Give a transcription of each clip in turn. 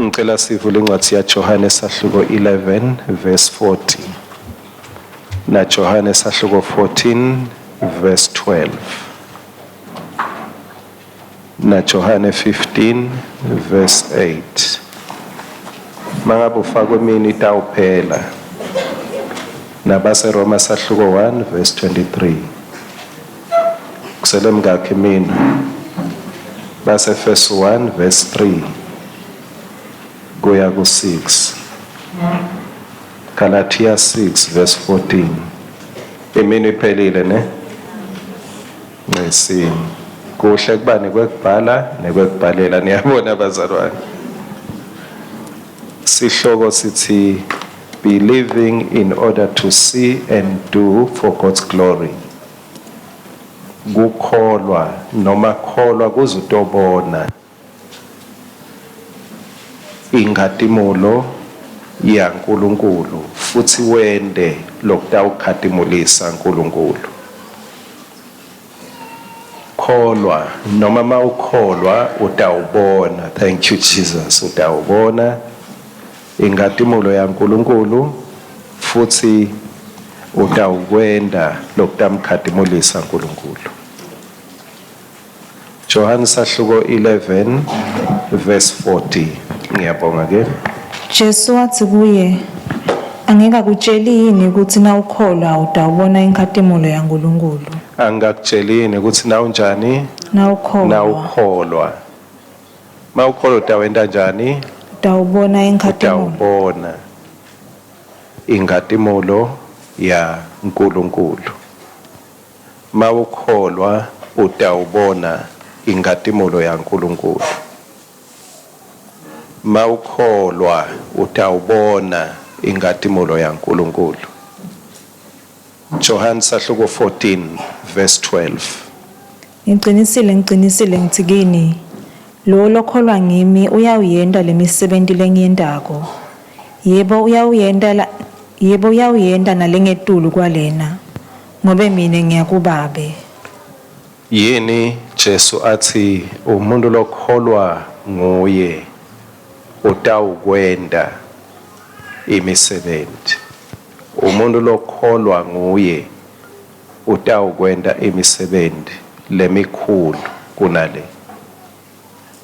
Ngicela sivule incwadi yaJohane sahluko 11 verse 40 na Johane sahluko 14 verse 12 na Johane 15 verse 8. Mangabe ufakwe imini itawuphela. NabaseRoma sahluko 1 verse 23. Kusele mngakhi mina? Base verse 1 verse 3 kuya ku-6. Galatia 6 verse 14. Imini iphelile ne? Ngesini. Kuhle kuba nekwekubhala nekwekubhalela, niyabona bazalwane. Sihloko sithi "Believing in order to see and do for God's glory." Kukholwa noma kholwa kuze utobona inkhatimulo yaNkulunkulu futhi wente lokutawukhatimulisa uNkulunkulu. Kholwa noma mawukholwa utawubona. Thank you, Jesus. Utawubona inkhatimulo yaNkulunkulu futhi utawukwenta lokutamkhatimulisa uNkulunkulu. Johannes sahluko 11 verse 40. Ngiyabonga ke. Jesu wathi kuye, "Angikakutsheli yini ukuthi nawukholwa utawubona inkhatimulo yaNkulunkulu?" Angikakutshelini ukuthi nawunjani? Nawukholwa. Nawukholwa. Mawukholwa utawenta njani? Utawubona inkhatimulo. Utawubona inkhatimulo yaNkulunkulu. Mawukholwa utawubona inkhatimulo yaNkulunkulu. Mawukholwa utawubona inkhatimulo yaNkulunkulu. Johannes sahluko 14 verse 12. Ngicinisile, ngicinisile ngithi kini, lo lokholwa ngimi uyawuyenta lemisebenti lengiyentako. Yebo uyawuyenta yebo uyawuyenta nalengetulu kwalena, ngobe mina ngiya kuBabe. Yini Jesu athi umuntu lokholwa nguye utawukwenta imisebenzi? Umuntu lokholwa nguye utawukwenta imisebenzi lemikhulu kunale.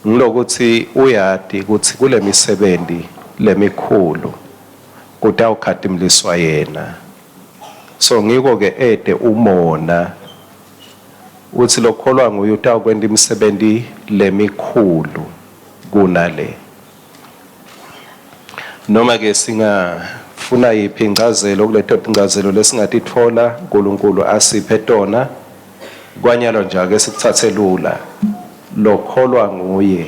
Ngilokuthi uyati ukuthi kule misebenzi lemikhulu kutawukhatimliswa yena. So ngiko ke ede umona uthi lokholwa nguye utawukwenta imisebenzi lemikhulu kunale. Noma ke singafuna yiphi incazelo kuleto tincazelo lesingatitfola uNkulunkulu asiphe tona, kwanyalo nje ake sikuthathe lula. Lokholwa nguye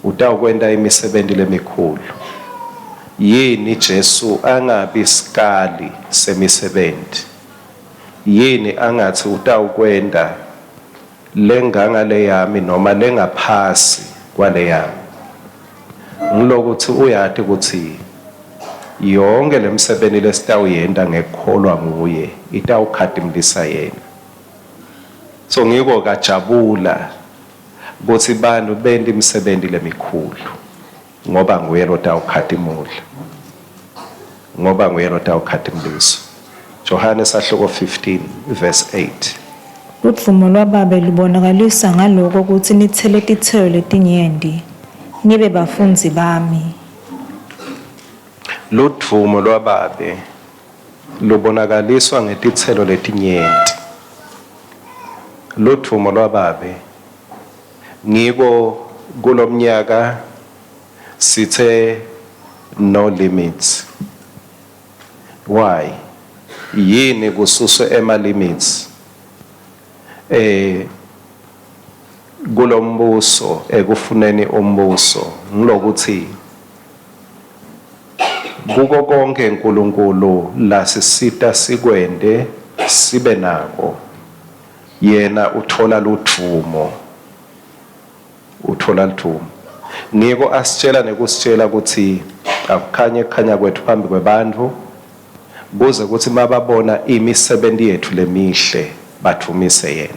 utawukwenta imisebenzi lemikhulu. Yini Jesu angabi sikali semisebenzi? Yini angathi utawukwenta lenganga leyami noma lengaphasi kwale yami? Ngilokuthi uyati ukuthi yonke lemsebenzi lesitawuyenta ngekukholwa nguye itawukhatimulisa yena. So ngiko kajabula ukuthi bantu bente imisebenzi lemikhulu ngoba nguye lotawukhatimula, ngoba nguye lotawukhatimulisa. Johannes sahluko 15 verse 8. Ludvumo lwaBabe lubonakalisa ngaloko kutsi nitsele titselo letinyenti, nibe bafundzi bami. Ludvumo lwaBabe lubonakaliswa ngetitselo letinyenti. Ludvumo lwaBabe ngiko kulomnyaka sithe no limits. Why? Yini kususwe ema limits kulombuso ekufuneni umbuso? Ngilokuthi kuko konke uNkulunkulu lasisita sikwente sibe nako, yena uthola ludvumo, uthola ludvumo. Ngiko asitshela nekusitshela ukuthi akukhanye kukhanya kwethu phambi kwebantfu, kuze kuthi mababona imisebenzi yethu lemihle badvumise yena.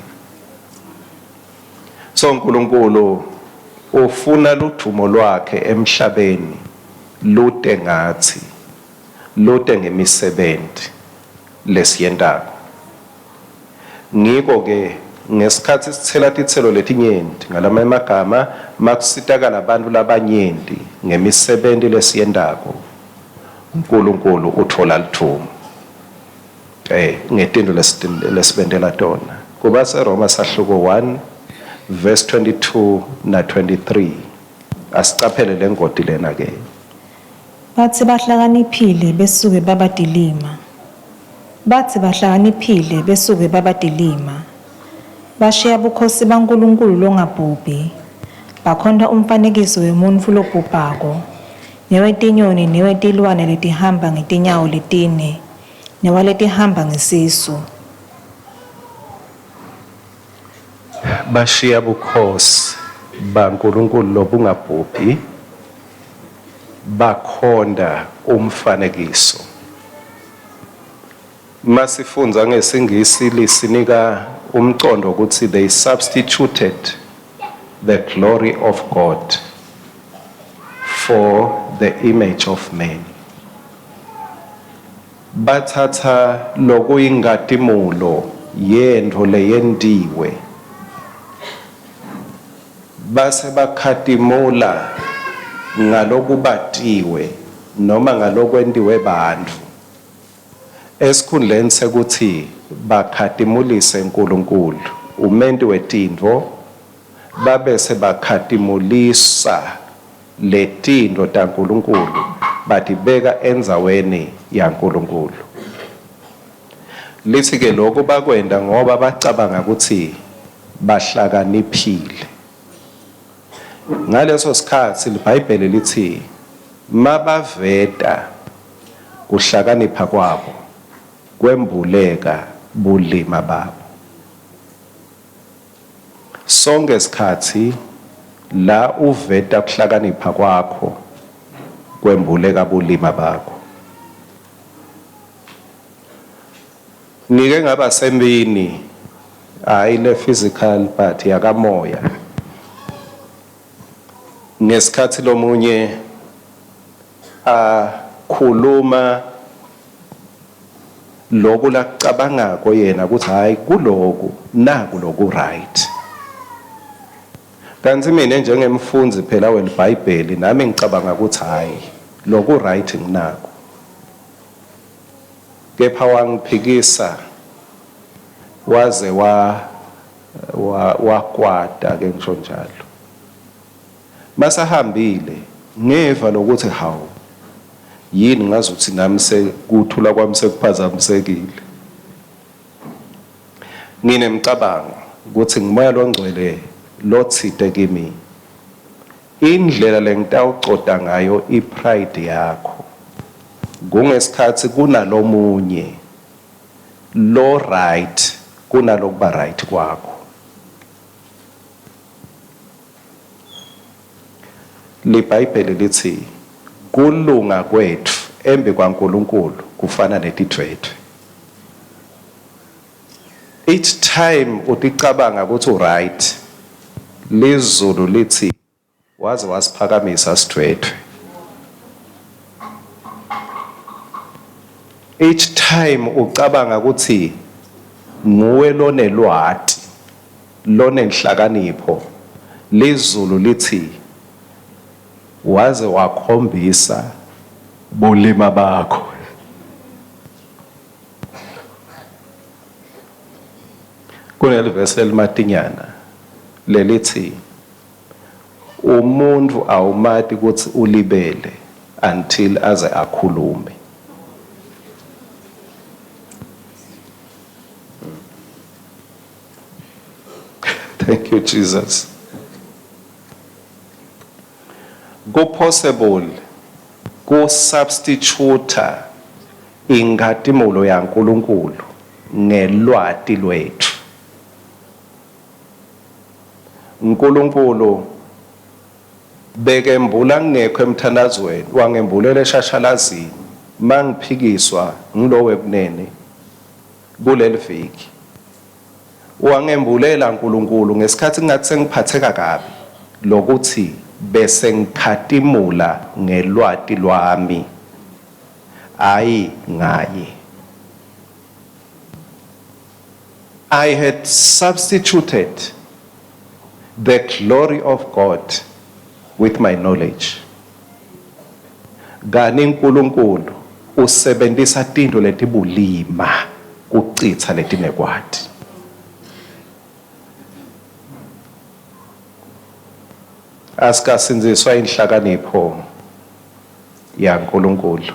So uNkulunkulu Ufuna ludvumo lwakhe emhlabeni lute ngatsi, lute ngemisebenti lesiyentako. Ngiko ke ngesikhatsi sitsela titselo letinyenti, ngalamanye emagama makusitakala bantfu labanyenti ngemisebenti lesiyentako, uNkulunkulu utfola ludvumo ngetintfo lesibentela tona. KubaseRoma sahluko 1 verse 22 na 23. Asicaphele lengoti lena ke. Batsi bahlakaniphile besuke babatilima. Batsi bahlakaniphile besuke babatilima. Bashiya bukhosi baNkulunkulu longabhubhi, bakhonta umfanekiso wemuntfu lobhubhako, newetinyoni newetilwane letihamba ngetinyawo letine, newaletihamba ngesisu. Bashiya bukhosi baNkulunkulu lobungabhubhi, bakhonta umfanekiso. Masifundza ngesingisi lisinika umcondo ukuthi they substituted the glory of God for the image of man. Batsatsa lokuyinkhatimulo yentfo leyentiwe base bakhatimula ngalokubatiwe noma ngalokwentiwe bantfu, esikhundleni sekuthi bakhatimulise uNkulunkulu umenti wetintfo, babese bakhatimulisa letintfo taNkulunkulu, batibeka endzaweni yaNkulunkulu. Lithi ke lokhu bakwenta ngoba bacabanga ukuthi bahlakaniphile. Ngaleso sikhatsi liBhayibheli lithi mabaveta kuhlakanipha kwabo, kwembuleka bulima babo. Sonke sikhatsi la uveta kuhlakanipha kwakho, kwembuleka bulima bakho. Ngike ngaba sempini, hayi le physical but yakamoya, ngesikhatsi lomunye akhuluma loku lakucabangako yena ukuthi hayi kuloku naku loku right, kanti mina njengemfundzi phela weliBhayibheli nami ngicabanga ukuthi hayi loku right nginako, kepha wangiphikisa waze wa wakwata ke ngisho njalo. Masahambile ngeva lokuthi hawu, yini ngazuthi nami sekuthula kwami sekuphazamisekile. Nginemcabango ukuthi ngumoya longcwele lotsite kimi, indlela lengitawucota ngayo ipride yakho kungesikhatsi kunalomunye lo right kunalokuba right kwakho. LiBhayibheli litsi kulunga kwetfu embi kwaNkulunkulu kufana netidvwedvwe. Each time uticabanga ukuthi uright, lizulu lithi waze wasiphakamisa sidvwedvwe. Each time ucabanga ukuthi nguwe lonelwati, lonenhlakanipho, lizulu lithi waze wakhombisa bulima bakho. Kunelivesi lelimatinyana lelithi umuntu awumati ukuthi ulibele until aze akhulume. Thank you, Jesus. Ku-possible ku-substitute inkhatimulo yaNkulunkulu ngelwati lwetfu. uNkulunkulu bekembula ngekho emthandazweni, wangembulela eshashalazini mangiphikiswa ngilowo wekunene kuleli viki. Wangembulela uNkulunkulu ngesikhathi ngathi sengiphatheka kabi. Lokuthi bese ngikhatimula ngelwati lwami, hayi ngaye. I had substituted the glory of God with my knowledge. Kani uNkulunkulu usebenzisa tinto letibulima kucitsa letinekwati. Asikasindziswa inhlakanipho yaNkulunkulu,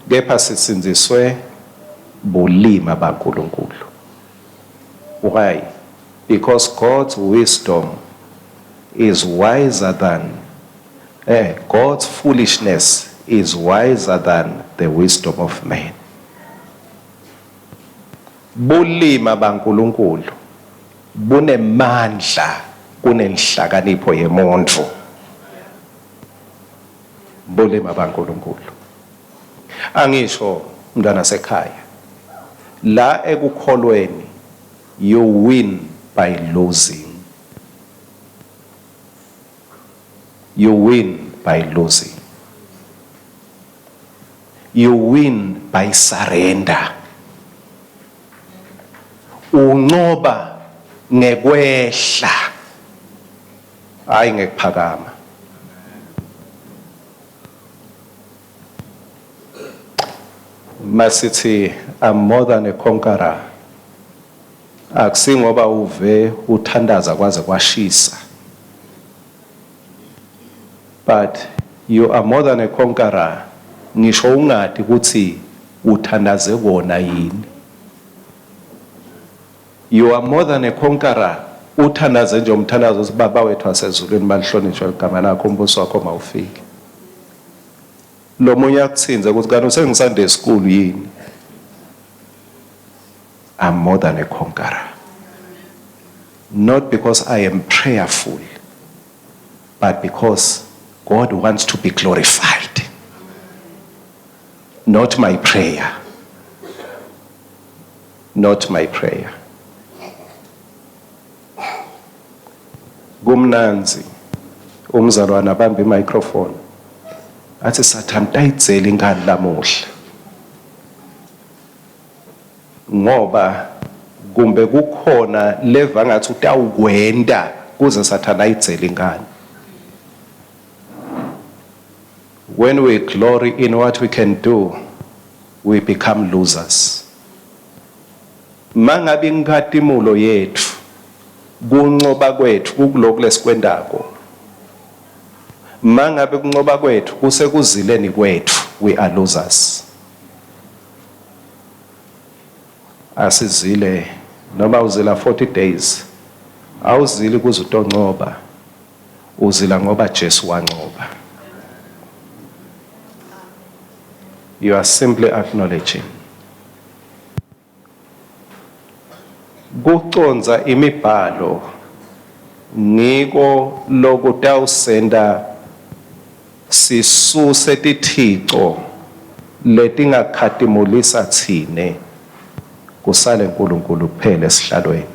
kepha sisindziswe bulima baNkulunkulu. Why? Because God's wisdom is wiser than God's foolishness is wiser than the wisdom of man. Bulima baNkulunkulu bunemandla kunenhlakanipho yemuntu. Bulima baNkulunkulu. Angisho mntwana sekhaya, la ekukholweni you win by losing. You win by losing. You win by surrender. Uncoba ngekwehla, hayi ngekuphakama. Masithi I'm more than a conqueror, akusingoba uve uthandaza kwaze kwashisa, but you are more than a conqueror ngisho ungati ukuthi uthandaze kona yini. You are more than a conqueror uthandaze nje umthandazo uthi, "Baba wethu wasezulwini, malihlonishwe igama lakho, umbuso wakho mawufike." Lo munye akuthinze ukuthi kanti usengiSunday school yini. I'm more than a conqueror, not because I am prayerful, but because God wants to be glorified, not my prayer, not my prayer. Kumnanzi umzalwane abambe imicrophone athi, "Sathane tayidzela ingane lamuhla," ngoba kumbe kukhona leva ngathi utawukwenda kuze Sathane ayidzele ingane. When we glory in what we can do, we become losers. Mangabe inkhatimulo yethu, kuncoba kwethu kukuloku lesikwendako, mangabe kuncoba kwethu kusekuzileni kwethu, we are losers. Asizile noma uzila 40 days, awuzili kuze utoncoba, uzila ngoba Jesu wancoba. You are simply acknowledging. Kucondza imibhalo ngiko lokutawusenta sisuse tithico letingakhatimulisa tsine, kusale uNkulunkulu kuphela esihlalweni.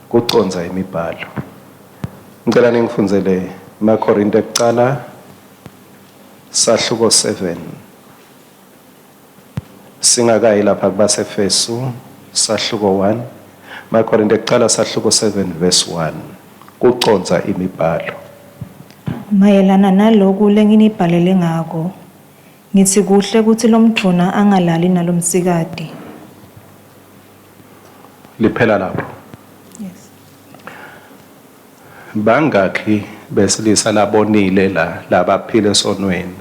Kucondza imibhalo, ngicela ningifundzele emaKorinte ekucala sahluko 7, singakayi lapha kubaseFesu sahluko 1. MaKorinte ekucala sahluko 7 verse 1, kucondza imibhalo. Mayelana naloku lenginibhalele ngako, ngitsi kuhle kutsi lomdvuna angalali nalomsikati. Liphela lapho? Yes. Bangakhi besilisa labonile la labaphila esonweni?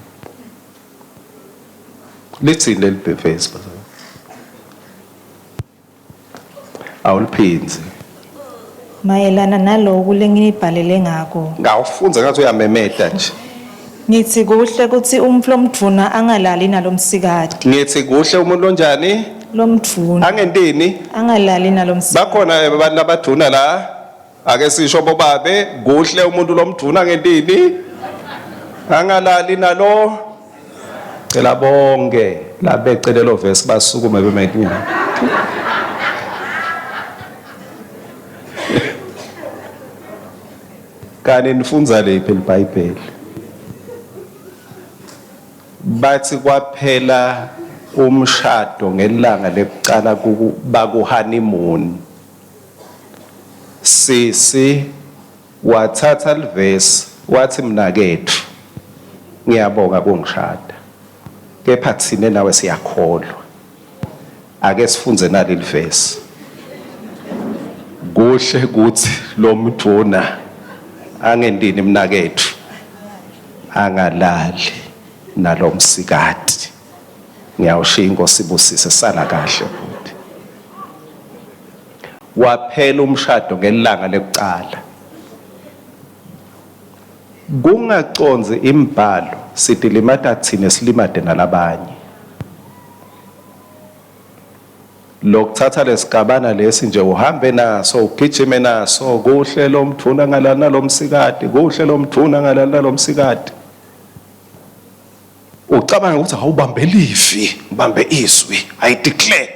Lithini leli vesi, bazalwane? Awuliphindzi. Mayelana naloku lenginibhalele ngako, Ngawufundza ngathi uyamemeta nje. Ngitsi kuhle kutsi umntfu lomdvuna angalali nalomsikati. Ngithi kuhle umuntu lonjani? Lomdvuna. Angentini? Angalali nalomsikati. Bakhona abantu labadvuna la? Ake sisho bobabe, kuhle umuntu lomdvuna angentini? Angalali nalo. Cela bonke labece lelo verse basukume beme ngetinyawo. Kani nifundza liphi liBhayibheli? Bathi kwaphela umshado ngelanga lekucala baku honeymoon. Sisi wathatha livesi wathi mnaketfu ngiyabonga kungishada. Kepha thine nawe siyakholwa. Ake sifundze nali livesi. Kuhle kuthi lo mdvuna angendini mnaketfu angalali nalomsikati. Ngiyawushiya inkosi ibusise sala kahle futhi. Waphela umshado ngelanga lekucala. Kungacondzi imibhalo sitilimata tsine silimate nalabanye. Lokuthatha lesigabana lesi nje uhambe naso ugijime naso kuhle lomdvuna ngalana nalomsikati kuhle lomdvuna ngalana nalomsikati. Ucabanga ukuthi awubambe livi, ubambe izwi, I declare.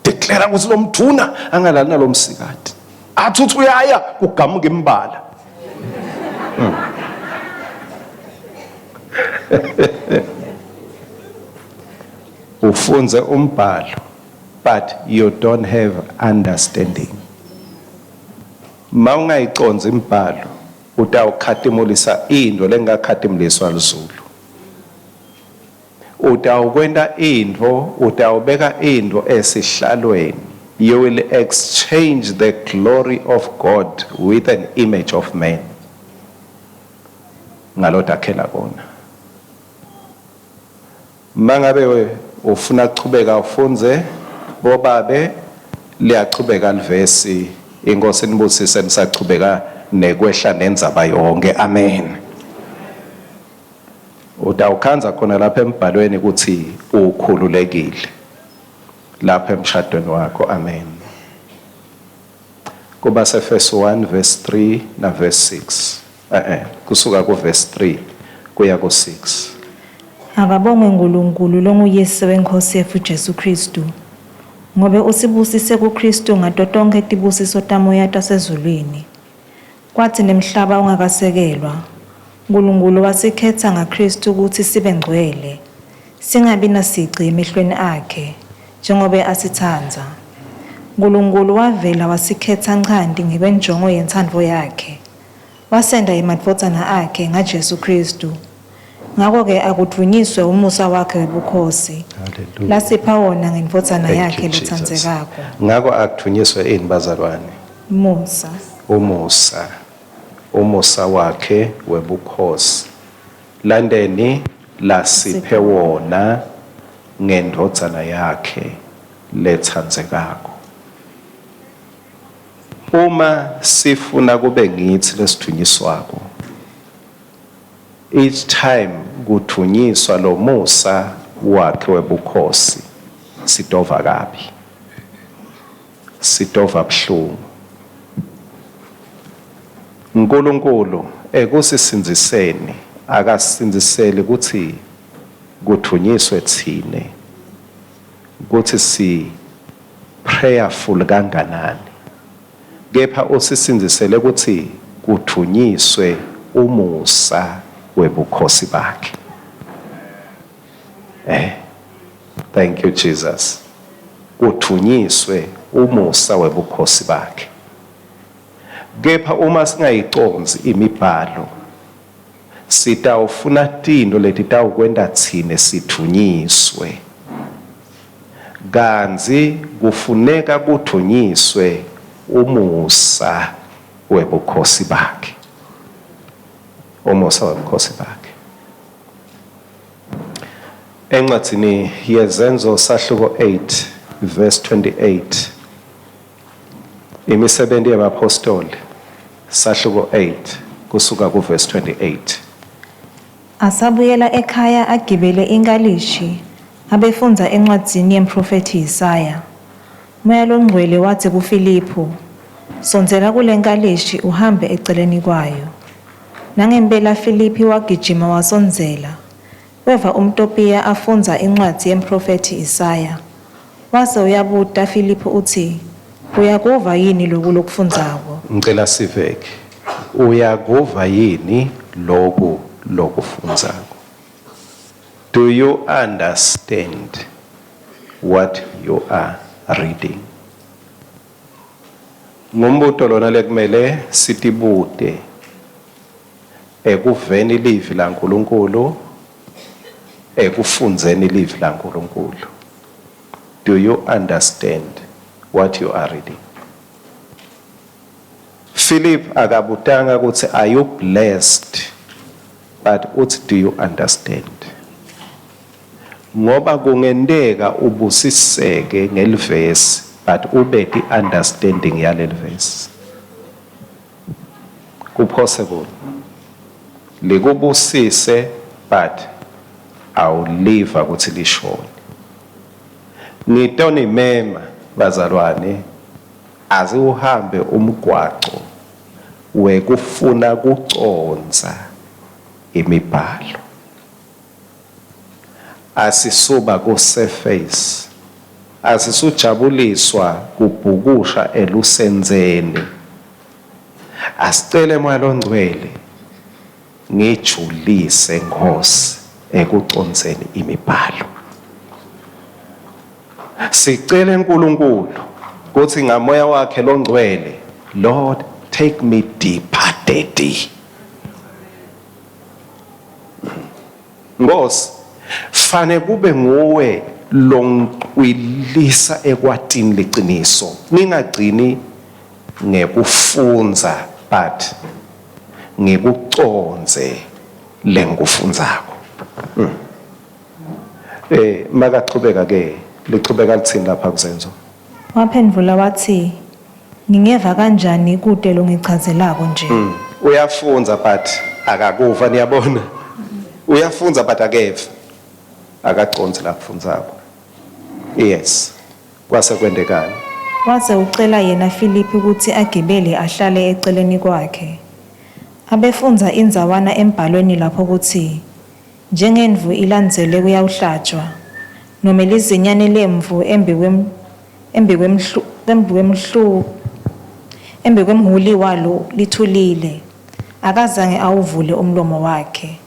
Declare ukuthi lomdvuna angalali nalomsikati. Athi uthi uyaya kugamuka imbala. Ufunze umbhalo but you don't have understanding. Mawungayicondzi imibhalo utawukhatimulisa intfo lengakakhatimuliswa lizulu. Utawukwenta intfo, utawubeka intfo esihlalweni. You will exchange the glory of God with an image of man. Ngalotakhela kona. Mangabe ufuna kuchubeka ufundze bobabe liyachubeka livesi inkosi nibusise nisachubeka nekwehla nendzaba yonke amen. Utawukhandza khona lapha embhalweni ukuthi ukhululekile lapha emshadweni wakho amen. Kuba sefesu 1 verse 3 na verse 6. Eh kusuka ku verse 3 kuya ku 6. Akabongwe uNkulunkulu longuyise wenkosi yetfu Jesu Kristu. Ngobe usibusise kuKristu ngato tonkhe tibusiso tamoya tasezulwini. Kwathi nemhlaba ungakasekelwa, uNkulunkulu wasikhetsa ngaKristu kutsi sibe ngcwele, singabi nasici emehlweni akhe, njengobe asitsandza. Nkulunkulu wavela wasikhetsa nchanti ngekwenjongo yentsandvo yakhe. Wasenta emadvodzana akhe ngaJesu Kristu. Ngako-ke akudvunyiswe umusa wakhe webukhosi. Hallelujah. Lasipha wona ngendvodzana Thank yakhe you, Jesus. letsandzekako. Ngako akudvunyiswe ini bazalwane? Umusa. Umusa. Umusa wakhe webukhosi. Landeni lasiphe wona ngendvodzana yakhe letsandzekako. Uma sifuna kube ngitsi lesidvunyiswako each time kudvunyiswa lomusa wakhe webukhosi sitova kabi sitova buhlungu. Nkulunkulu ekusisindziseni akasindziseli kutsi kudvunyiswe tsine kutsi si prayerful kanganani kepha usisindzisele kutsi kudvunyiswe umusa webukhosi bakhe. Eh thank you Jesus. Kudvunyiswe umusa webukhosi bakhe. Kepha uma singayicondzi imibhalo sitawufuna tintfo letitawukwenta tsine sidvunyiswe. Kantsi kufuneka kudvunyiswe umusa webukhosi bakhe. Umusa webukhosi bakhe. Encwadzini yeZenzo sahluko 8 verse 28 Imisebenti yebaphostoli sahluko 8 kusuka ku verse 28. Asabuyela ekhaya agibele inkalishi, abefundza encwadzini yemphrofethi Isaya. Moya Longcwele watsi kuFiliphu, Sondzela kulenkalishi uhambe eceleni kwayo. Nangempela Filiphi wagijima wasondzela. Weva umTopiya afundza incwadzi yemphrofethi Isaya. Wase uyabuta Filiphu utsi, Uyakuva yini loku lokufundzako? Ngicela siveke. Uyakuva yini loku lokufundzako? Do you understand what you are reading? Ngumbuto lona lekumele sitibute ekuveni livi laNkulunkulu, ekufundzeni livi laNkulunkulu. Do you understand what you are reading? Philip akabutanga ukuthi, "Are you blessed?" but uthi, "Do you understand?" Ngoba kungenteka ubusiseke ngelivesi, but ube understanding yaleli verse. Kupossible likubusise, but awuliva ukuthi lishoni. Ngitonimema bazalwane, asiwuhambe umgwaco wekufuna kucondza imibhalo. Asisuba ku surface, asisujabuliswa kubhukusha elusentseni. Asicele Moya loNgcwele, ngijulise Nkosi ekucondzeni imibhalo. Sicele uNkulunkulu kuthi ngamoya wakhe loNgcwele, "Lord, take me deeper, Daddy." Nkosi, fane kube nguwe longcwilisa ekwatini liciniso, ngingagcini ngekufunza, but ngikucondze lengikufundzako. Makachubeka ke, lichubeka litsini lapha kuZenzo? Waphendvula watsi, "Ngingeva kanjani kute longichazelako nje?" Uyafunza but akakuva, niyabona. Uyafunza but akeva. Akacondzi la kufundzako. Yes. Kwase kwentekani? Wase ucela yena Filiphu kutsi agibele ahlale eceleni kwakhe. Abefundza indzawana embhalweni lapho kutsi, njengemvu ilandzele kuyawuhlatjwa, nome lizinyane lemvu embikwemhhuli walo lithulile, akazange awuvule umlomo wakhe.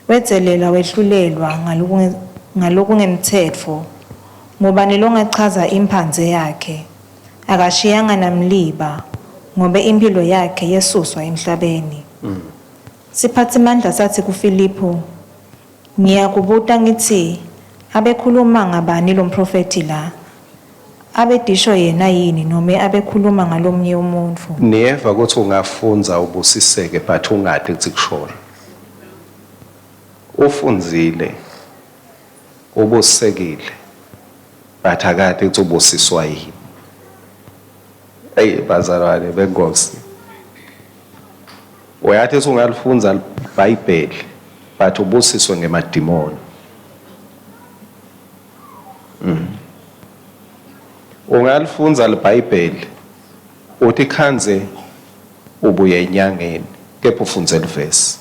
Wedzelelwa wehlulelwa ngalokungemtsetfo. Ngubani longachaza imphandze yakhe? Akashiyanga namliba, ngobe imphilo yakhe yesuswa emhlabeni. Siphatsimandla satsi kuFiliphu, "Ngiyakubuta ngitsi, abekhuluma ngabani lo mphrofethi la? Abetisho yena yini nome abekhuluma ngalomunye umuntfu?" Niyeva ukuthi ungafunza ubusiseke, but ungati ukuthi kushona. Ufundzile, ubusisekile, but akati ukuthi ubusiswa yini. Eyi bazalwane benkosi, uyathi ukuthi ungalifunza iBhayibheli, but ubusiswe ngemadimoni. Ungalifunza iBhayibheli, uthi khanze ubuye enyangeni, kepha ufundze livesi.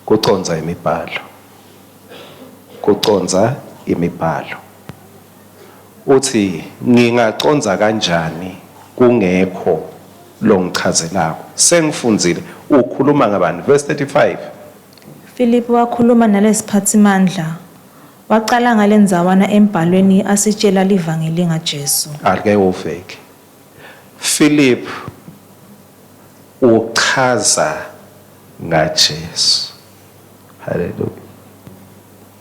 Kucondza imibhalo, kucondza imibhalo. Uthi, "Ngingacondza kanjani kungekho longichazelako? Sengifundzile." Ukhuluma ngabani? Verse 35. Filiphu wakhuluma nalesiphatsimandla, wacala ngalendzawana embhalweni asitshela livangeli ngaJesu. Ake uveke. Philip uchaza ngaJesu. Haleluya.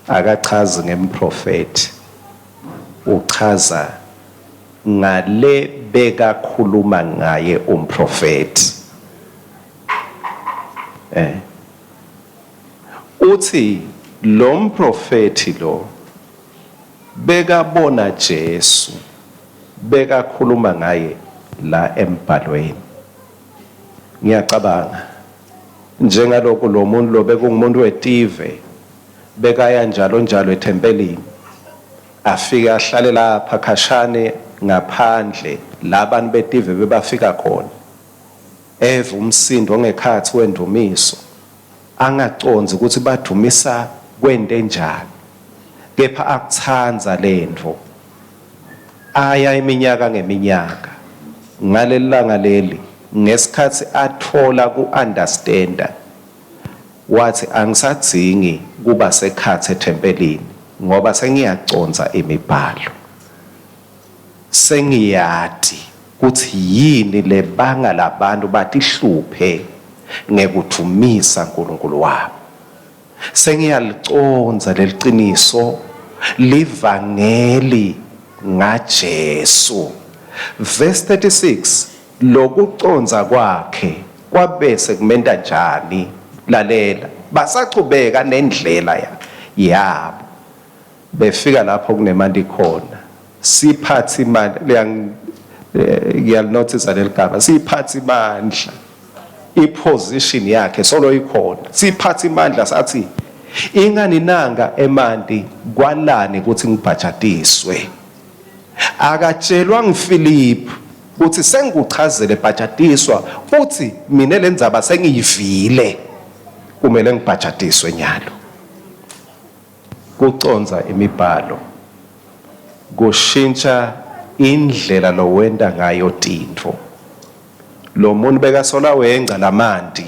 Akachazi ngemprofeti, uchaza ngale bekakhuluma ngaye umprofeti. Uthi lo mprofeti lo bekabona Jesu, bekakhuluma ngaye la embhalweni. Ngiyacabanga njengalokhu lo muntu lo bekungumuntu wetive, bekaya njalo njalo ethempelini, afike ahlale lapha khashane ngaphandle la abantu betive bebafika khona, eve umsindo ngekhatsi wendumiso. Angacondzi ukuthi badumisa kwente njani, kepha akutsandza lentfo. Aya iminyaka ngeminyaka. Ngaleli langa leli, ngesikhatsi atfola ku-understanda, wathi angisadzingi kuba sekhatsi ethempelini ngoba sengiyacondza imibhalo. Sengiyati kutsi yini lebanga labantu batihluphe ngekudvumisa uNkulunkulu wabo. Sengiyalicondza leliciniso livangeli ngaJesu. Verse 36, lokucondza kwakhe kwabese kumenta njani? Lalela, basachubeka nendlela yabo. Befika lapho kunemanti khona. Siphatsi imali, ngiyalinothisa leligama, siphatsi mandla. Iposition yakhe solo ikhona. Siphatsi imandla sathi ingani nanga emanti kwalani ukuthi ngibhajatiswe. Akatshelwa nguPhilip ukuthi sengikuchazele bhajatiswa, uthi mina lendzaba sengiyivile, kumele ngibhajatiswe nyalo. Kucondza imibhalo kushintsha indlela lowenta ngayo tintfo. Lo muntu bekasola wengca lamanti,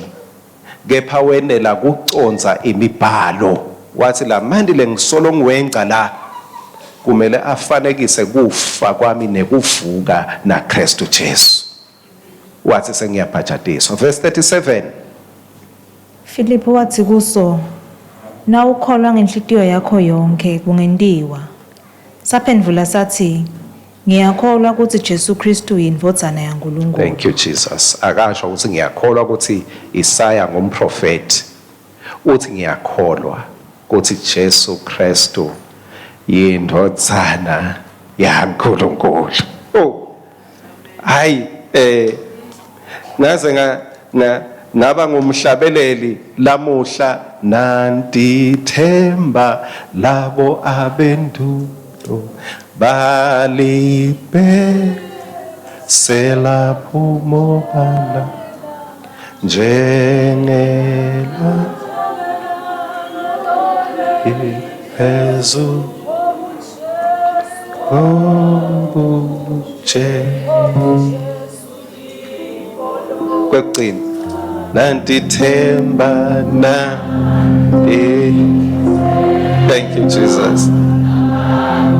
kepha wenela kucondza imibhalo. Wathi lamanti lengisolo ngiwengca la kumele afanekise kufa kwami nekuvuka naKristu Jesu. Wathi sengiyabhajatiswa. Verse 37. Filiphu wathi kuso, Nawukholwa ngenhlitiyo yakho yonkhe kungentiwa. Saphendvula sathi, Ngiyakholwa kutsi Jesu Kristu yindvodzana yaNkulunkulu. Thank you Jesus. Akasho ukuthi ngiyakholwa ukuthi Isaya ngumprofeti. Uthi ngiyakholwa ukuthi Jesu Kristu yindvodzana yaNkulunkulu. Oh. Hayi ngaze ngaba ngumhlabeleli lamuhla, nanti themba labo abendulo balibe selaphumobala njengela phezu kobutshe. Kwekugcina, nanti themba na. Thank you Jesus.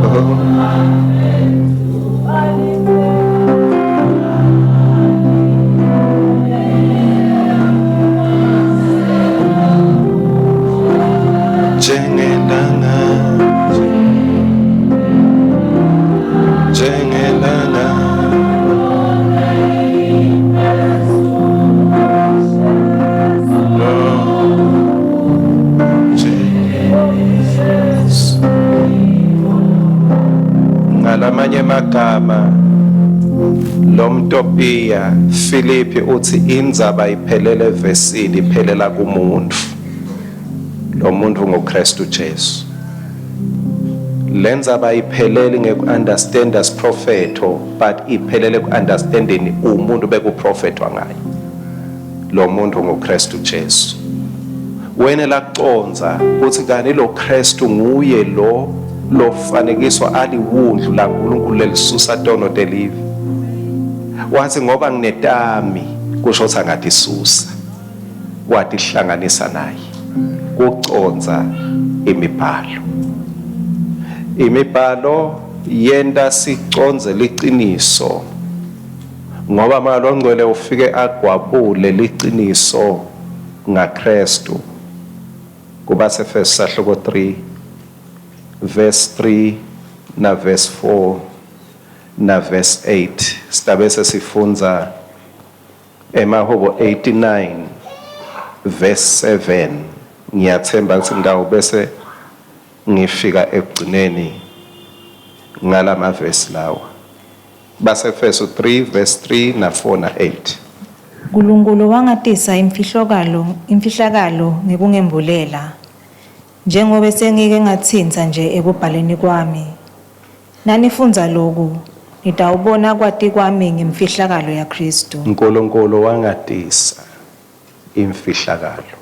Oh. Njengelanga, njengelanga. Ngalamanye amagama, lomtopiya Filipi uthi indzaba iphelele evesini, iphelela kumuntu. Lo muntu nguKristu Jesu. Lendzaba ipheleli ngeku-understand asiprofetho, but iphelele ku-understanding umuntu bekuprofethwa ngaye. Lo muntu nguKristu Jesu. Wena lakucondza kutsi kani lo Kristu nguye lo lofanekiswa aliwundlu laNkulunkulu lelisusa tono telive. Wathi ngoba nginetami, kusho ukuthi angatisusa. Watihlanganisa naye kucondza imibhalo. Imibhalo yenta sicondze liciniso, ngoba Moya loNgcwele ufike agwabule liciniso ngaKristu. KubaseEfesu sahluko 3 verse 3 na verse 4 na verse 8, sitabe sesifundza Emahubo 89 verse 7. Ngiyathemba ukuthi ngitawubese ngifika ekugcineni ngalamavesi lawa. BaseEfesu 3 verse 3 na 4 na 8. Nkulunkulu wangatisa imfihlakalo imfihlakalo ngekungembulela, njengobe sengike ngatsintsa nje ekubhaleni kwami. Nanifundza loku, nitawubona kwati kwami ngemfihlakalo yaKristu. Nkulunkulu wangatisa imfihlakalo.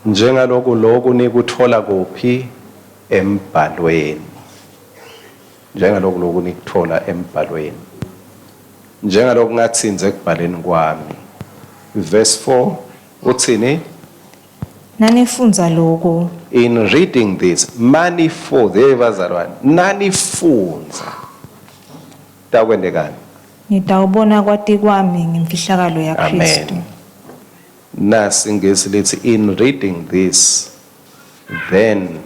Njengaloku loku nikutfola kuphi? Embhalweni. Njengaloku loku nikutfola embhalweni. Njengaloku ngatsintsa ekubhaleni kwami. Verse 4 utsini? Nanifundza loku, In reading this, manifunza, hey bazalwane, nanifunza. Takwendekani? Nitawubona kwati kwami ngemfihlakalo yaKhristu. Amen. Nasi ingisi lithi, in reading this, then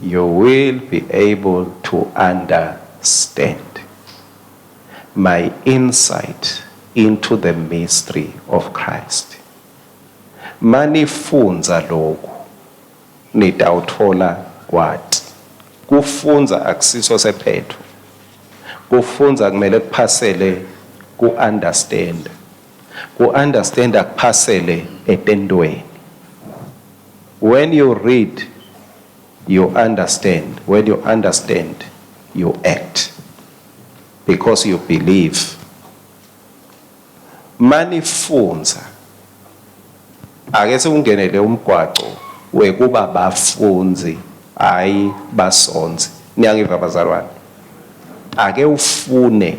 you will be able to understand my insight into the mystery of Christ. Manifunza lokhu nitawuthola kwati. Kufunza akusiso sephetho. Kufunza kumele kuphasele ku-understand. Ku-understand akuphasele etentweni. When you read, you understand. When you understand, you act. Because you believe. Manifunza. Ake siwungenele umgwaco wekuba bafundzi, hayi basonzi. Niyangiva bazalwane? Ake ufune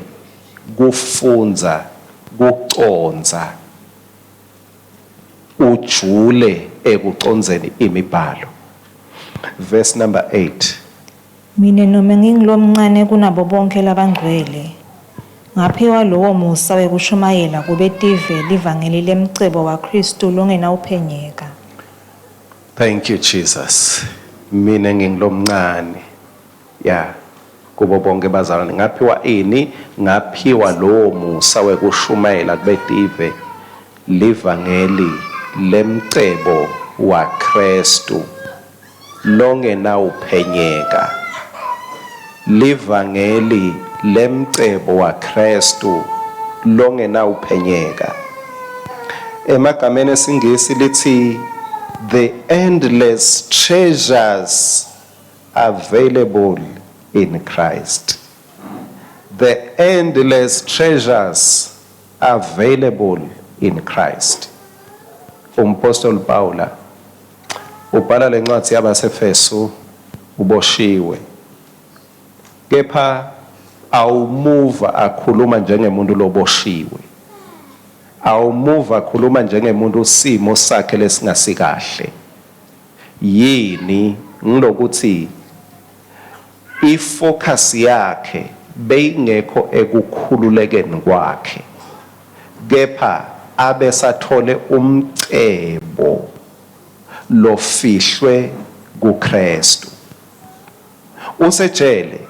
kufundza, kucondza, ujule ekucondzeni imibhalo. Verse number 8. Mine nome ngingilomncane kunabo bonke labangcwele, ngaphiwa lowo musa wekushumayela kubetive livangeli lemcebo waKhristu longenawuphenyeka. Thank you, Jesus. Mina ngingilomncane. Ya. Kubo bonke bazalwane ngaphiwa ini? Ngaphiwa lowo musa wekushumayela kubetive livangeli lemcebo waKhristu longenawuphenyeka. Livangeli lemcebo waKhristu longenawuphenyeka. Emagameni esingisi lithi, the endless treasures available in Christ. The endless treasures available in Christ. Umpostoli Paula ubhala lencwadi yabaseFesu uboshiwe. Kepha awumuva akhuluma njengemuntu loboshiwe. Awumuva akhuluma njengemuntu simo sakhe lesingasikahle. Yini ngilokuthi ifocus yakhe beyingekho ekukhululekeni kwakhe, kepha abe sathole umcebo lofihlwe kuKristu. Usejele,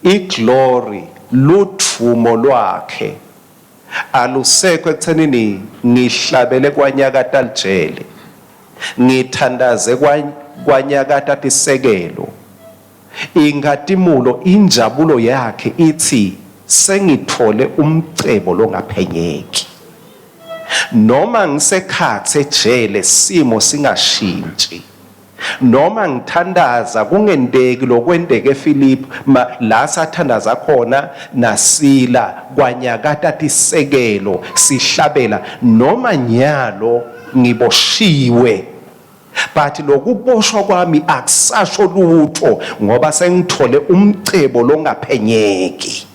iglory, luthumo lwakhe alusekho ekuthenini ngihlabele kwanyakata lijele, ngithandaze kwanyakata tisekelo. Inkatimulo, injabulo yakhe ithi sengithole umcebo longaphenyeki. Noma ngisekhathe ejele simo singashintshi, noma ngithandaza kungenteki lokwenteke eFiliphi la sathandaza khona nasila kwanyakata tisekelo sihlabela, noma nyalo ngiboshiwe, but lokuboshwa kwami akusasho lutho ngoba sengithole umcebo longaphenyeki.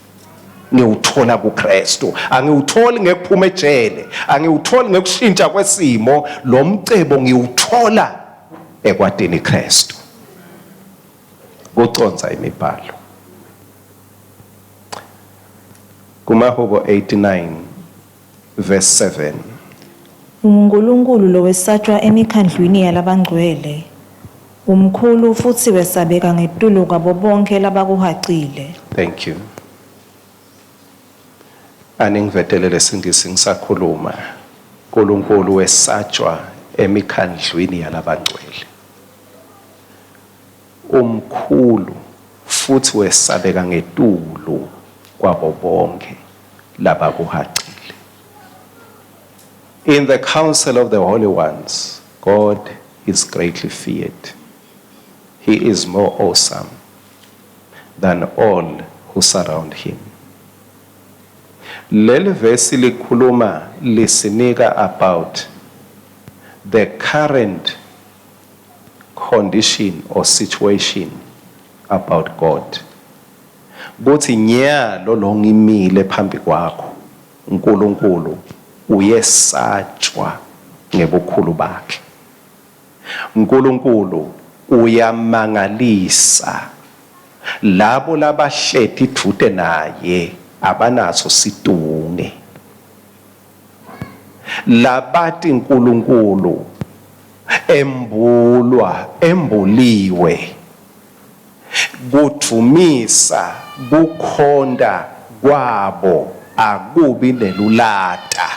Ngiwuthola kuKristu, angiwutholi ngekuphuma ejele, angiwutholi ngekushintsha kwesimo. Lo mcebo ngiwuthola ekwatini Kristu, kuconsa imibhalo. Kumahubo 89 verse 7. UnguNkulunkulu lowesatshwa emikhandlwini yalabangcwele, umkhulu futsi wesabeka ngetulu kwabo bonke labakuhacile. Thank you. Aningivetele lesingisi ngisakhuluma. uNkulunkulu wesatshwa emikhandlwini yalabangcwele, umkhulu futhi wesabeka ngetulu kwabo bonke labakuhacile. In the council of the holy ones, God is greatly feared. He is more awesome than all who surround him. Leli verse likhuluma, lisinika about the current condition or situation about God. Kuthi nyalo lo ngimile phambi kwakho uNkulunkulu uyesatshwa ngebukhulu bakhe. uNkulunkulu uyamangalisa labo labahleti dvute naye abanaso situnge. Labati uNkulunkulu embulwa embuliwe kudvumisa kukhonta kwabo akubi nelulata.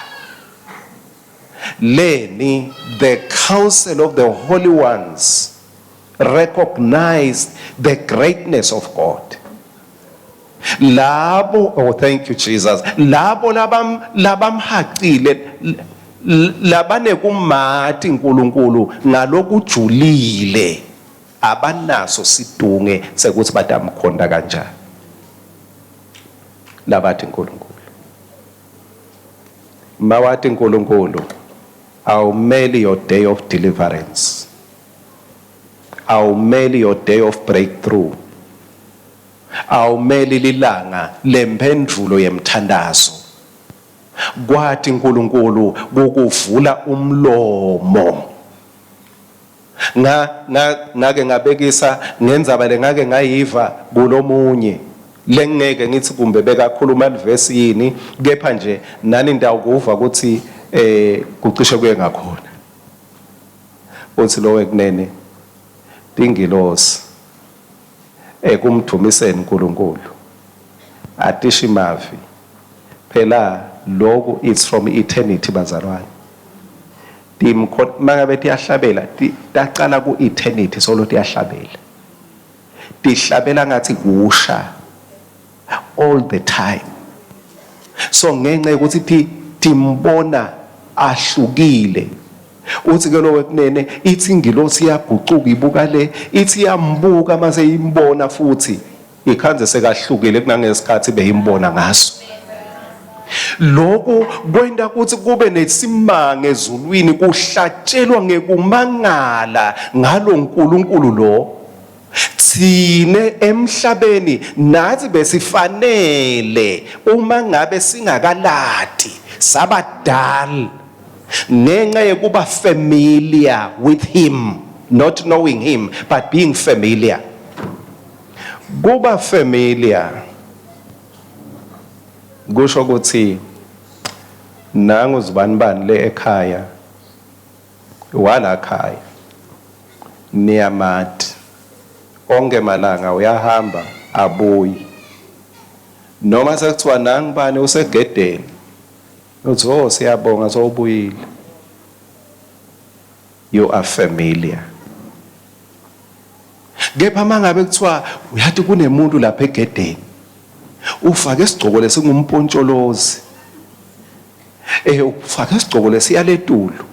Leni the council of the holy ones recognized the greatness of God. Labo, oh thank you Jesus, labo labam labamhaqile labanekumati uNkulunkulu ngalokujulile abanaso sidunge sekuthi batamkhonta kanjani labathi uNkulunkulu. Mawati uNkulunkulu awumeli your day of deliverance, awumeli your day of breakthrough, awumeli lilanga lemphendvulo yemthandazo. Kwati uNkulunkulu kukuvula umlomo. Nga ngake ngabekisa ngendzaba lengake ngayiva kulomunye lengeke ngithi kumbe bekakhuluma livesi yini, kepha nje nani ndawukuva ukuthi kucishe kuye ngakhona. Uthi lo wekunene tingilosi ekumdvumiseni uNkulunkulu atishimavi phela lokhu, it's from eternity bazalwane. Timkho mangabe tiyahlabela tacala ku eternity solo tiyahlabela, tihlabela ngathi kusha all the time. So ngenxa yokuthi timbona ahlukile, uthi ke lo wekunene ithi ingilosi iyagucuka ibuka le, ithi iyambuka mase imbona futhi ikhanze sekahlukile kunangesikhathi beyimbona ngaso. Lokhu kwenta ukuthi kube nesimanga ezulwini, kuhlatshelwa ngekumangala ngalo nkulunkulu lo. Thine emhlabeni nathi besifanele uma ngabe singakalati sabadala ngenxa yokuba familiar with him, not knowing him but being familiar. Kuba familiar kusho ukuthi nangu zibanibani le ekhaya wala khaya niyamati onke malanga uyahamba abuyi, noma sekuthiwa nangibani usegedeni uthi oh siyabonga sowubuyile. You are familiar. Kepha mangabe kuthiwa uyathi kunemuntu lapha egedeni ufake isigcoko lesingumpontsholozi, ufake isigcoko lesiyaletulu,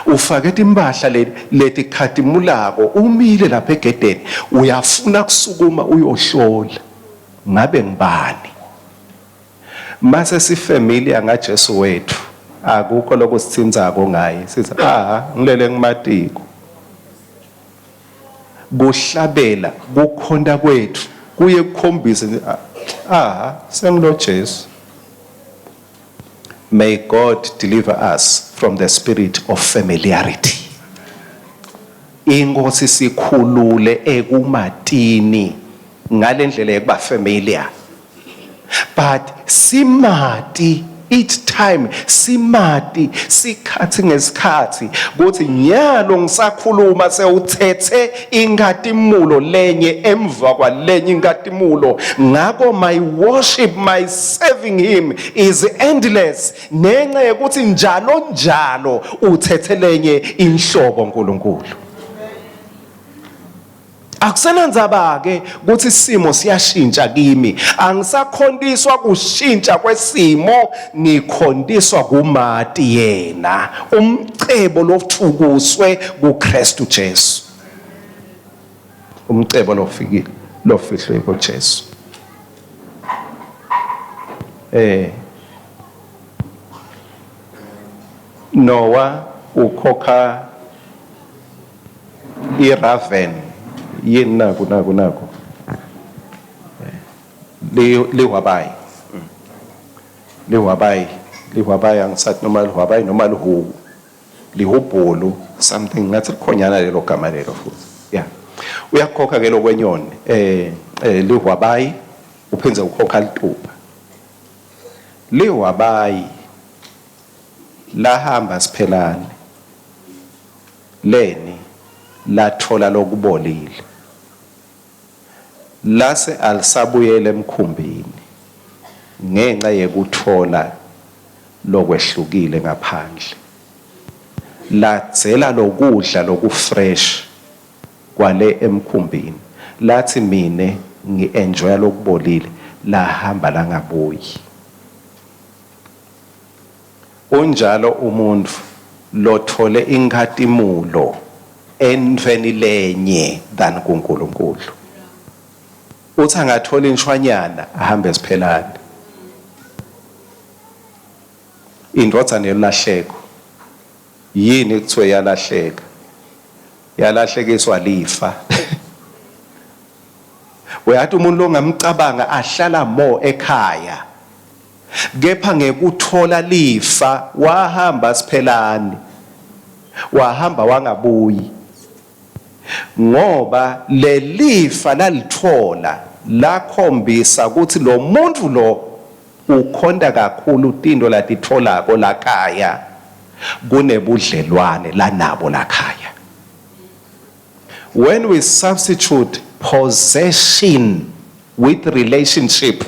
ufake timpahla letikhatimulako, umile lapha egedeni, uyafuna kusukuma uyohlola ngabe ngibani. Mase sifamiliar ngaJesu wethu akukho lokusithintsako ngaye, sithi ah ngilele ngimatiko. Kuhlabela kukhonta kwethu kuye kukhombise ah sengilo Jesu. May God deliver us from the spirit of familiarity. Inkosi sikhulule ekumatini ngalendlela yokuba familiar, but simati each time, simati sikhathi ngesikhathi kuthi nyalo ngisakhuluma sewuthethe inkatimulo lenye emva kwalenye inkatimulo. Ngako my worship, my serving him is endless ngenxa yokuthi njalo njalo uthethe lenye inhlobo uNkulunkulu. Akusenandzaba ke ukuthi isimo siyashintsha kimi, angisakhontiswa kushintsha kwesimo, ngikhontiswa kumati yena umcebo lofukuswe kuKristu Jesu, umcebo lofikile lofihlwe kuJesu. Noah ukhokha I-raven yini naku naku naku lihwabayi lihwabayi lihwabayi angisathi noma lihwabayi noma lihuku lihubhulu something ngathi likhonyana lelo gama lelo futhi yeah uyakhokha ke lokwenyoni lihwabayi uphindze ukhokha lituba lihwabayi lahamba siphelane leni lathola lokubolile lase alisabuyele emkhumbini ngenxa yekuthola lokwehlukile ngaphandle ladzela lokudla lokufresh kwale emkhumbini lathi mine ngi-enjoya lokubolile lahamba langabuyi. Unjalo umuntfu lothole inkhatimulo entfweni lenye than kuNkulunkulu. Uthi angathola inshwanyana ahambe siphelane. Indvodzana yelahleko yini kuthiwe yalahleka? Yalahlekiswa lifa. Uyathi umuntu longamcabanga ahlala more ekhaya kepha ngekuthola lifa wahamba siphelane, wahamba wangabuyi, ngoba lelifa lalithola lakhombisa ukuthi lo muntu lo ukhonta kakhulu tinto latitholako lakhaya kunebudlelwane lanabo lakhaya. When we substitute possession with relationship,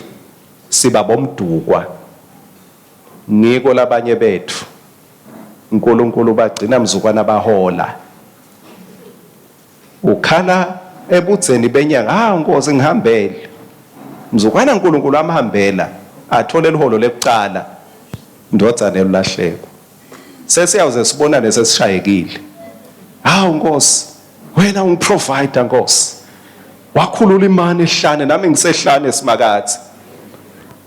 siba bomdukwa. Ngiko labanye bethu uNkulunkulu bagcina mzukwana bahola, ukhala ebudzeni benyanga, ah Nkosi ngihambele mzukwana. uNkulunkulu amhambela athole liholo lekucala, ndodzana elulahleko. Sesiyawuze sibonane sesishayekile. Hawu Nkosi, wena ungiprovider Nkosi, wakhulula imani ehlane, nami ngisehlane simakatsi.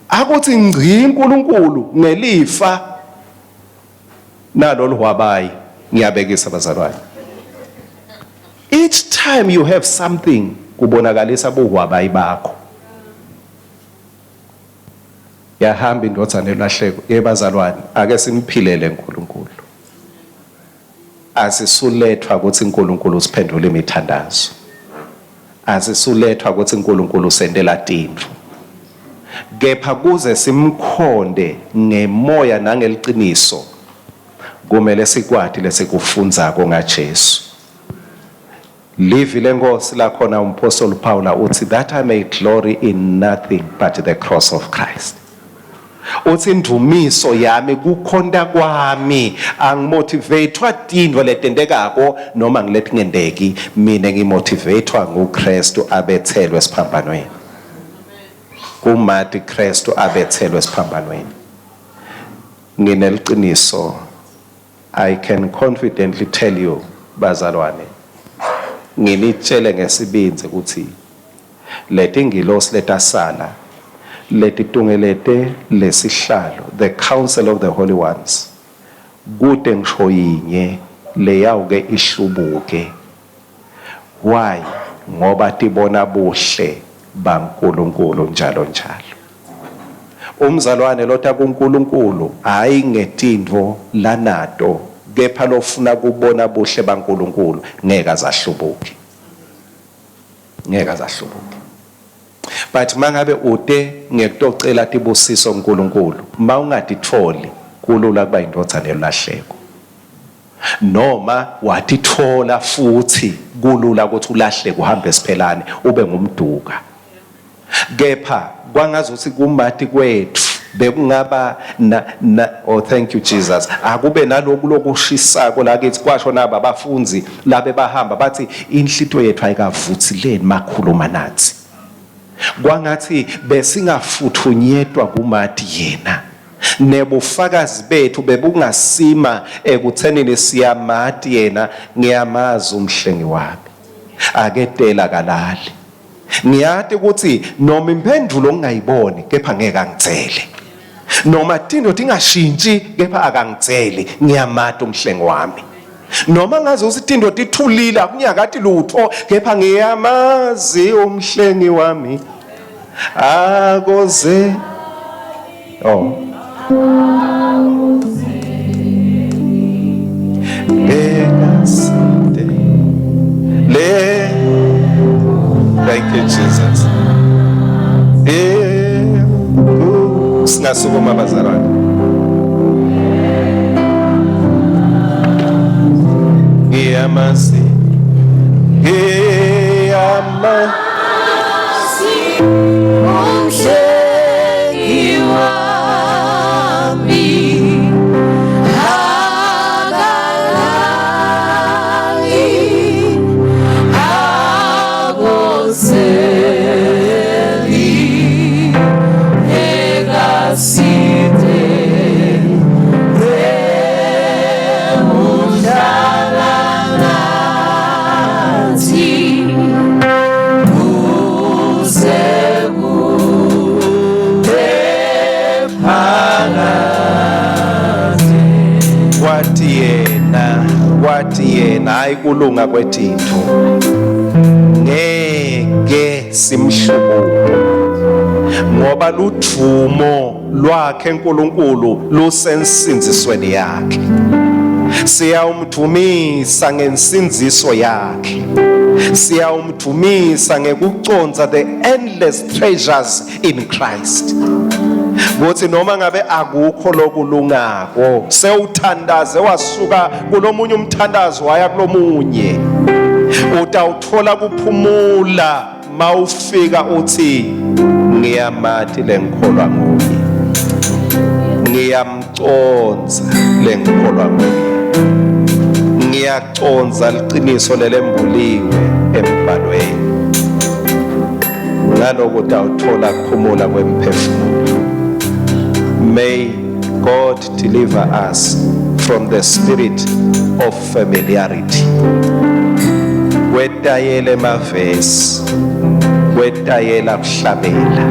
Akuthi ngci uNkulunkulu ngelifa nalo lihwabayi. Ngiyabekisa bazalwane, each time you have something kubonakalisa buhwabayi bakho. Yahamba indvodzana elahleko. Yebazalwane, ake simphilele uNkulunkulu. Asisulethwa ukuthi uNkulunkulu usiphendula imithandazo, asisulethwa ukuthi uNkulunkulu usentela tintfo, kepha kuze simkhonde ngemoya nangeliciniso kumele sikwati lesikufundzako ngaJesu. Livi lenkosi lakhona umpostoli Paula uthi, "That I may glory in nothing but the cross of Christ." Uthi indumiso yami, kukhonta kwami, angimotivatwa tintfo letentekako noma ngiletingendeki, mina ngimotivatwa nguKristu abethelwe esiphambanweni. Kumati Kristu abethelwe esiphambanweni. Ngineliciniso, I can confidently tell you bazalwane, nginitshele ngesibindzi ukuthi letingilosi letasala letitungelete lesihlalo, the council of the holy ones, kute ngisho yinye leyawuke ihlubuke. Why? Ngoba tibona buhle baNkulunkulu njalo njalo. Umzalwane lota kuNkulunkulu hayi ngetintfo lanato, kepha lofuna kubona buhle baNkulunkulu ngeke azahlubuke, ngeke azahlubuke. But mangabe ute ngekutocela tibusiso kuNkulunkulu, mawungatitfoli kulula kuba indvodzana yelahleko, noma watitfola futhi kulula ukuthi ulahleke uhambe siphelane ube ngumduka. Kepha kwangazuthi kumati kwethu bekungaba na, oh thank you Jesus, akube naloku lokushisako lakithi. Kwasho naba abafunzi labe bahamba bathi inhlito yethu ayikavutsileni makhuluma nathi, kwangathi besingafuthunyetwa kumati yena, nebufakazi bethu bebungasima ekuthenini siyamati yena. Ngiyamazi umhlengi wami, aketela kalali, ngiyati ukuthi noma impendulo ngingayiboni kepha ngeke angitsele, noma tinto tingashintshi kepha akangitseli, ngiyamati umhlengi wami. Noma ngaze uthi tinto tithulile akunyakati lutho kepha ngiyamazi umhlengi wami. Akoze Oh. Ekaside. Le Thank you Jesus. Eh singasukuma bazalwane. Ngiyamazi. Ngiyama Umhlengi wami akalali akozeli ekaside uhlala nathi kuze kube phakade. Wathi yena, wathi yena hayi kulunga kwetintfo ngeke simhlubuke ngoba ludvumo lwakhe uNkulunkulu lusensindzisweni yakhe. Siyawumdvumisa ngensindziso yakhe. Siyawumdvumisa ngekuconza the endless treasures in Christ. Kuthi noma ngabe akukho lokulungako sewuthandaze wasuka kulomunye umthandazo waya kulomunye utawuthola kuphumula mawufika uthi ngiyamati lengikholwa nguye ngiyamconza lengikholwa nguye ngiyaconza liqiniso lelembuliwe embhalweni ngaloko utawuthola kuphumula kwemphefumulo. May God deliver us from the spirit of familiarity. Kwetayela emavesi, kwetayela kuhlabela.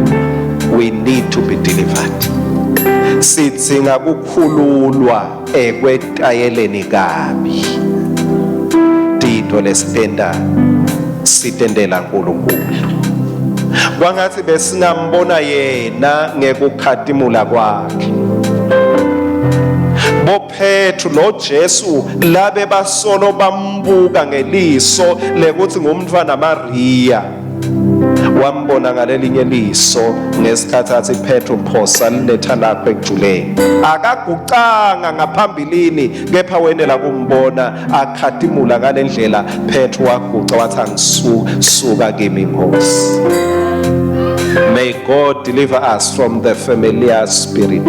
We need to be delivered. Sidzinga kukhululwa ekwetayeleni kabi. Tintfo lesitenta sitentela uNkulunkulu. Kwangathi besingambona yena ngekukhatimula kwakhe. BoPetru lo Jesu labe basolo bambuka ngeliso lekuthi ngumntwana Maria. Wambona ngalelinye liso ngesikhathi athi Petru phosa linetha lakho ekujuleni. Akagucanga ngaphambilini kepha wenela kumbona akhatimula ngalendlela. Petru waguca wathi angisuka kimi Nkosi. May God deliver us from the familiar spirit.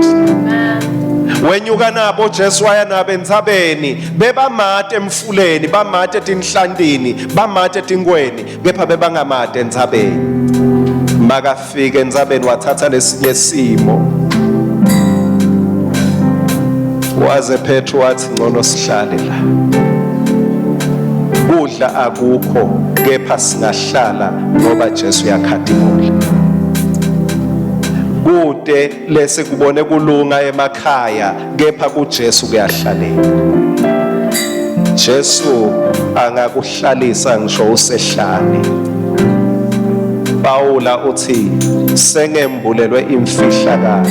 Wenyuka nabo Jesu waya nabo entsabeni bebamate emfuleni bamate etinhlantini bamate etinkweni kepha bebangamate entsabeni. Makafika entsabeni wathatha lesinye simo. Waze Petru wathi ngcono sihlale la. Kudla akukho kepha singahlala ngoba Jesu uyakhatimula. Kude lesikubone kulunga emakhaya kepha kuJesu kuyahlaleka. Jesu angakuhlalisa ngisho usehlane. Pawula uthi sengembulelwe imfihlakalo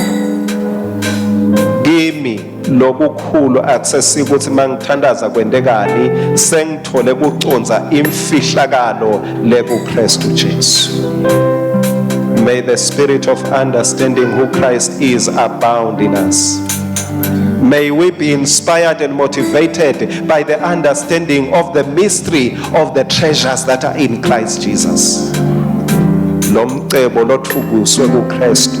kimi lokukhulu akusesikuthi mangithandaza kwentekani sengithole kuconza imfihlakalo lekuKristu Jesu. May the spirit of understanding who Christ is abound in us. May we be inspired and motivated by the understanding of the mystery of the treasures that are in Christ Jesus. Lo mcebo lothukuswe kuKristu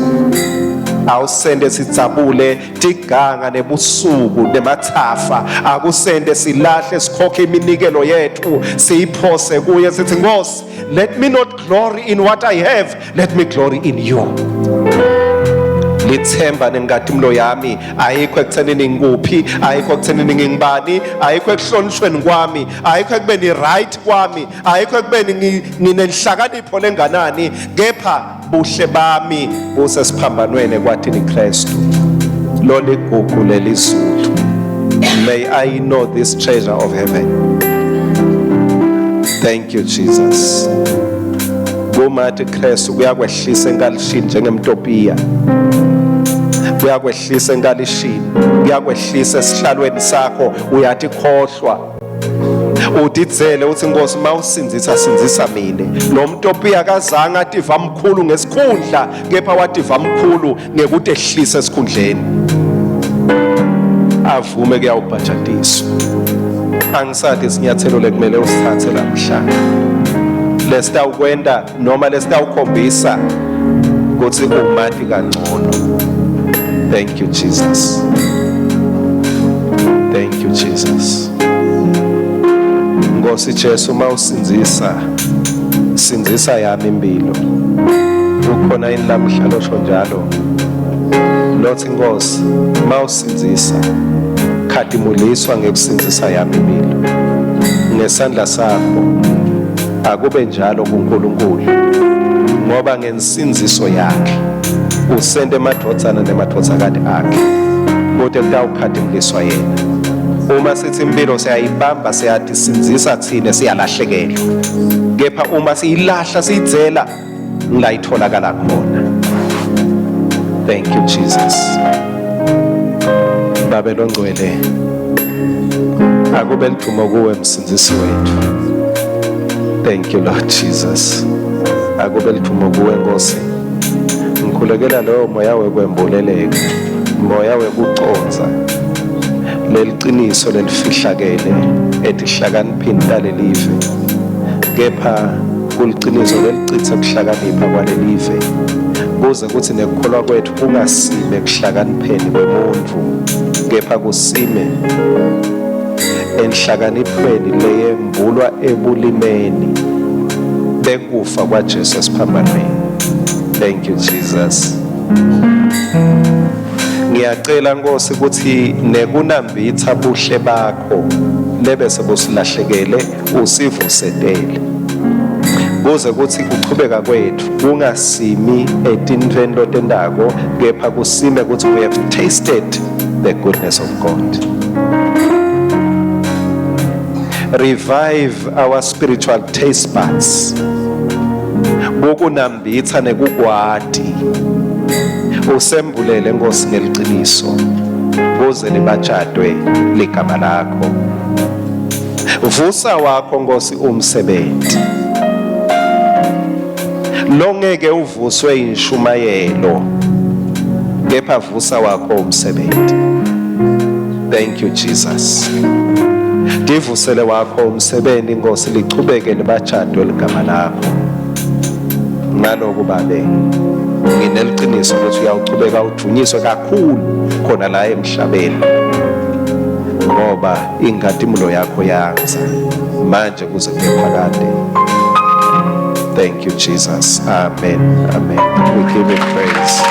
awusende sidzabule tiganga nebusuku nemathafa akusende silahle sikhokhe iminikelo yethu siyiphose kuye sithi Nkosi, let me not glory in what I have, let me glory in you. Lithemba nenkatimlo yami ayikho ekuthenini ngikuphi, ayikho ekuthenini ngingibani, ayikho ekuhlonishweni kwami, ayikho ekubeni right kwami, ayikho ekubeni nginenhlakanipho lenganani, kepha buhle bami busesiphambanweni kwathini Kristu loligugu lelizulu. May I know this treasure of heaven. Thank you, Jesus. Kumati Kristu kuyakwehlisa enkalishini njengemtopiya. Kuyakwehlisa enkalishini, kuyakwehlisa esihlalweni sakho, uyathi khohlwa. Utidzele uthi Nkosi mawusindzisa sindzisa mine. Lo mtopiya kazange ativa mkhulu ngesikhundla kepha wativa mkhulu ngekutehlisa esikhundleni. Avume kuyawubhajatiswa. Angisathi isinyathelo lekumele usithathe lamhla. Lesitawukwenta noma lesitawukhombisa kutsi umati kangcono. Thank you, Jesus. Thank you, Jesus. Nkosi Jesu, mawusindzisa sindzisa yami impilo. Ukhona yini lamhla losho njalo? Lothi Nkosi mawusindzisa khatimuliswa ngekusindzisa yami impilo. Ngesandla sakho akube njalo kuNkulunkulu, ngoba ngensindziso yakhe usente emadvodzana nemadvodzakati akhe kute kutawukhatimuliswa yena. Uma sithi impilo siyayibamba siyatisindzisa thine, siyalahlekelwa, kepha uma siyilahla siyidzela ngila itholakala khona. Thank you, Jesus. Babe longcwele, akube lidumo kuwe msindzisi wethu. Thank you, Lord Jesus. Akube lidumo kuwe Nkosi. Ngikhulekela loyo moya wekwembuleleka, moya wekucondza leliciniso lelifihlakele etihlakaniphini talelive, kepha kuliciniso lelicitse kuhlakanipha kwalelive, kuze kutsi nekukholwa kwethu kungasime ekuhlakanipheni kwemuntfu, kepha kusime enhlakaniphweni leyembulwa ebulimeni bekufa kwaJesu esiphambanweni. Thank you, Jesus. Ngiyacela Nkosi kutsi nekunambitha buhle bakho lebese busilahlekele usivusetele, kuze kutsi kuchubeka kwethu kungasimi etintfweni lotentako, kepha kusime kutsi we have tasted the goodness of God. Revive our spiritual taste buds, kukunambitha nekukwati. Usembulele Nkosi ngeliciniso, kuze libatshadwe ligama lakho. Vusa wakho Nkosi umsebenzi longeke uvuswe inshumayelo, kepha vusa wakho umsebenzi. Thank you, Jesus. Divusele wakho umsebenzi Nkosi, lichubeke libatshadwe ligama lakho. Ngaloku Babe, ngineliciniso ukuthi uyawuchubeka udunyiswe kakhulu khona la emhlabeni, ngoba inkhatimulo yakho yandza manje kuze kube phakade. Thank you, Jesus. Amen, amen. We give you praise.